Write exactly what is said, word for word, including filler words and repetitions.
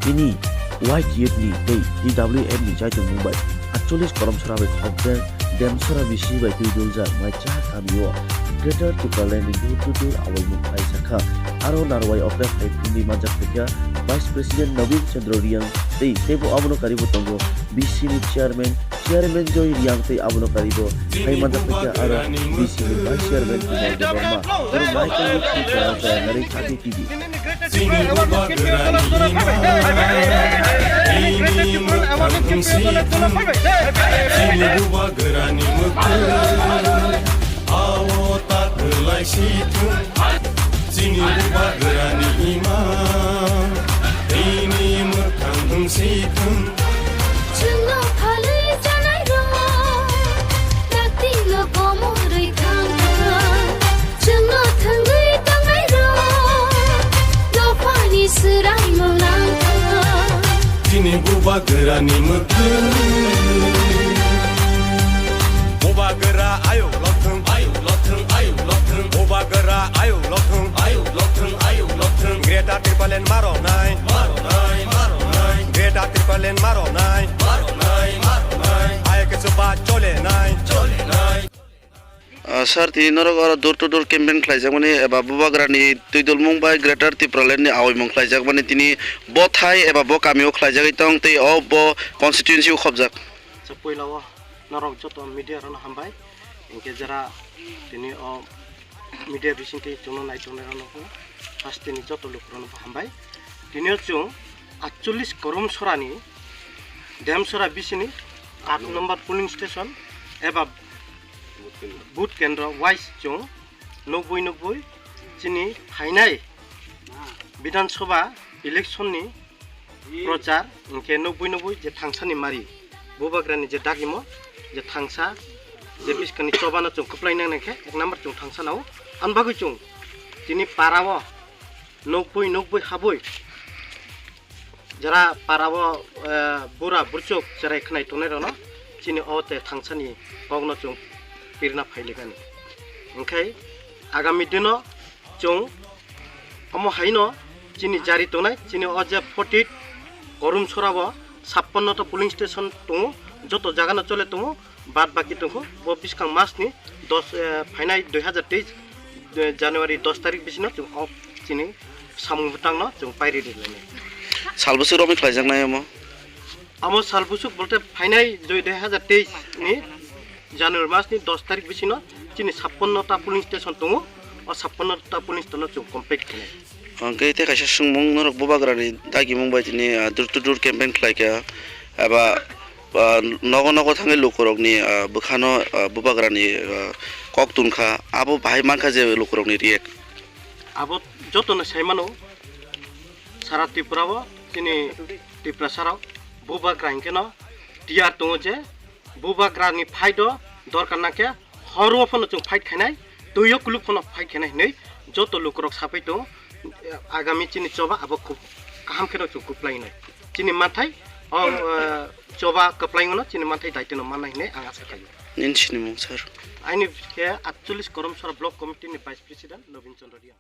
Tini Y T F ni tei T W F ni chaitongmung bai atchollis koromsora bai khobjak Demsora bisi bai twi duljak mai cha kamio Greater Tipraland ni door to door awaimung khlaijakha. Aro narwai okra phai phungwi manjak phaikha Vice President Nabin Chandra Reang tei teibo abono karibo tongo B C ni Chairman, Chairman Joy Reang tei abono karibo phai manjak phaikha aro B C ni Vice Chairman Kumar Debbarma. Aro mai tongwi Tripura Jaya Nari Khati T V. Chini bubagrani hima, chini mwkhang si thung. Chini bubagrani mwkhang, awo ta kwlai si thung. Chini bubagrani hima, chini mwkhang si thung. Chwngno phalwi chanai rok, dakti no komorwi thang thang. Chwngno thwngwi tongnai rok, dophani swraimung nang thang. Chini bubagrani mwkhang. Bubagra ayuk lokthwng, ayuk lokthwng, ayuk lokthwng. Bubagra ayuk lokthwng, ayuk lokthwng, ayuk lokthwng. Greater Tipraland maro nai, maro nai, maro nai. Greater Tipraland maro nai, maro nai, maro nai. Ayuk kechuba chole nai, chole nai. Ah, sir, tini norok oro door to door campaign khlaijakmani eba bubagrani twidulmung bai Greater Tipraland ni awaimung khlaijakmani tini bothai eba bo kamio khlaijagwi tong tei o bo constituency o khobjak. Acha, puila o norok joto media rokno hambai, hinkhe jara tini o media bisingtwi chwngno naitongnai rokno haste ni joto lukurokno bo hambai. Tini o chwng atchollis koromsorani Demsora bisini aat number polling station eba booth kendro wise chwng nukbui nukbui chini phainai Bidhan Sabha election ni prochar hinkhe nukbui nukbui je thangsani mari bubagrani je dagimo je thangsa je biskani chobano chwng kwplai nang nangkhe ek number chwng thangsa nao. Ani bagwi chwng tini para o nukbui nukbui habwi jara para o, eh, bura burchuk cherai khwnai tongnai rokno chini o te thangsani kokno chwng pirna phailikani. Hinkhe agami dino chwng omo haino chini jari tongnai, chini o je forty koromsora o sappanno ta polling station tongo, joto jaga no chole tongo. Bad baki tongkho bo bwskang mas ni dos, eh, phainai dui hazar teis, eh, January dos tarik bisino chwng o chini samung bwtang no chwng pairi ri lainai. Sal bwswk romwi khlaijaknai omo? Amo sal bwswk bolte phainai dui, dui hazar teis ni January mas ni dos tarik bisino chini sappanno ta polling station tongo, o sappanno ta polling station no chwng complete khainai. Hwnkhe tei kaisa swngmung norok bubagrani dagimung bai tini, ah, door to door campaign khlaikha eba, ah, nogo nogo thangwi lukurokni, ah, bwkhano, ah, bubagrani, ah, kok tungkha, abo bahai mankha je lukurokni react. Abo jotono saimano sara Tripura o chini Tiprasa rok bubagra hinkhe no tiyar tongo je bubagrani fight o dorkar nangkhe horo phano chwng fight khainai, twi o kuluk phano fight khainai hinwi joto lukurok sapai tongo. Agami chini choba abo khub kaham kheno chwng kwplainai. Chini manthai o, eh, choba kwplaingono chini manthai daitwno mannai hinwi ang asa khaio. Nini sinimung sir? Aini khe atchollis koromsora block committee ni vice president Nobin Chandra Reang.